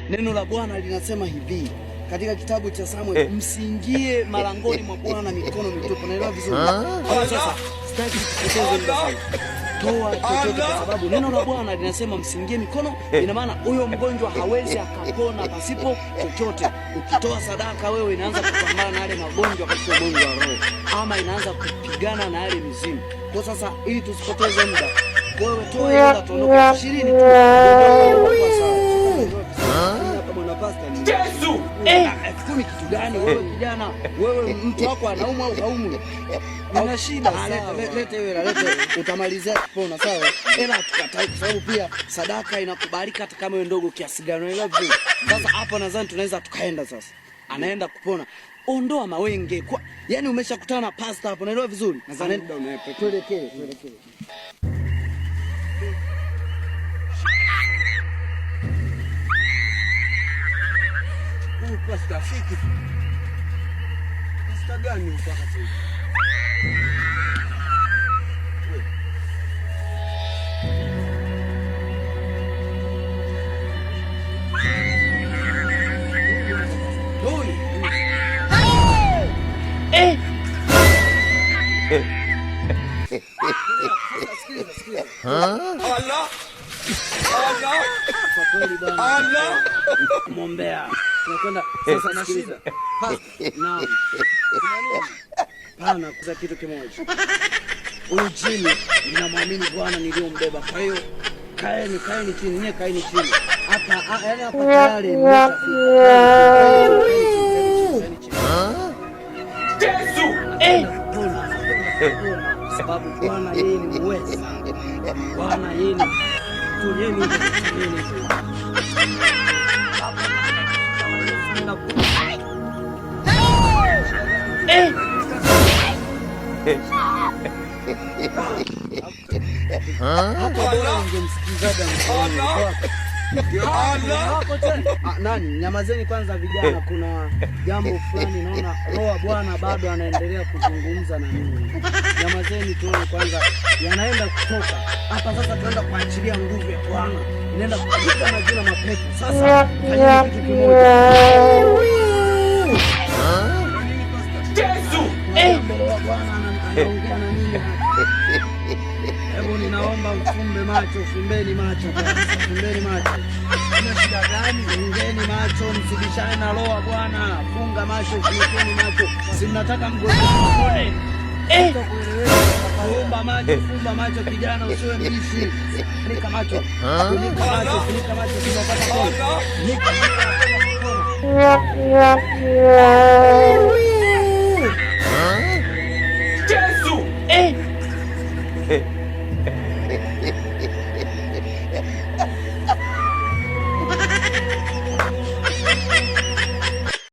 Neno la Bwana linasema hivi katika kitabu cha Samuel, msiingie malangoni mwa Bwana mikono mitupu. Naelewa vizuri. Kwa sasa sitaki kupoteza muda sana. Toa chochote kwa sababu neno la Bwana linasema msiingie mikono. Ina maana huyo mgonjwa hawezi akapona pasipo chochote. Ukitoa sadaka wewe inaanza kupambana na yale magonjwa katika ulimwengu wa roho, ama inaanza kupigana na yale mizimu. Kwa sasa, ili tusipoteze muda, wewe toa hela tuondoke, 20 tu. Hapa bwana pasta ni Yesu! 10,000 kitu gani? Wewe kijana, wewe mtu wako anaumwa au haumwi? Nina shida. Ah, lete lete hiyo hela, lete, utamalizia kupona, sawa? Hela tukatai kwa sababu pia sadaka inakubalika hata kama iwe ndogo kiasi gani, unaelewa vizuri? Sasa hapa nadhani tunaweza tukaenda sasa. Anaenda kupona. Ondoa mawenge. Kwa, yani umeshakutana na pasta hapo, unaelewa vizuri? Nadhani muda unaepa. Tuelekee, tuelekee. Huyu pasta afiki. Pasta gani mpaka sasa hivi? Huyu. Sasa sikiliza, sikiliza. Allah! Allah! Kwa kweli bwana. Allah! Mwombea. Tunakwenda sasa, sikiliza. Pasta. Naam. Pana kuza kitu kimoja. Huyu jini ninamwamini Bwana niliyombeba. Kwa hiyo kaeni, kaeni chini, nyie kaeni chini. Hapa yaani hapa tayari mmeshafika. Kaeni chini, kaeni chini, kaeni chini, kaeni chini. Yesu! Pona, pona, kwa sababu Bwana yeye ni muweza. Bwana yeye ni tulieni, tulieni. Hapa kama Yesu ninakuja. Hapo bora ungemsikizaga mkononi. Allah! Hapo tena. Ah, nani, nyamazeni kwanza vijana, kuna jambo fulani naona roho wa Bwana bado anaendelea kuzungumza na mimi. Nyamazeni tuone kwanza yanaenda kutoka hapa. Sasa tunaenda kuachilia nguvu ya Bwana, inaenda kupiga majina mapepo. Sasa fanyeni kitu kimoja. Yesu! Kuna jambo roho wa Bwana anaongea na mimi. Hebu ninaomba mfumbe macho, fumbeni macho kwanza, fumbeni macho. Una shida gani? Fungeni macho, msibishane na roho wa Bwana. Funga macho, funikeni macho. Si mnataka mgonjwa apone? Fumba macho, fumba macho kijana, usiwe mbishi. Funika macho, funika macho, funika macho, si unataka kupona? Funika macho, Yesu!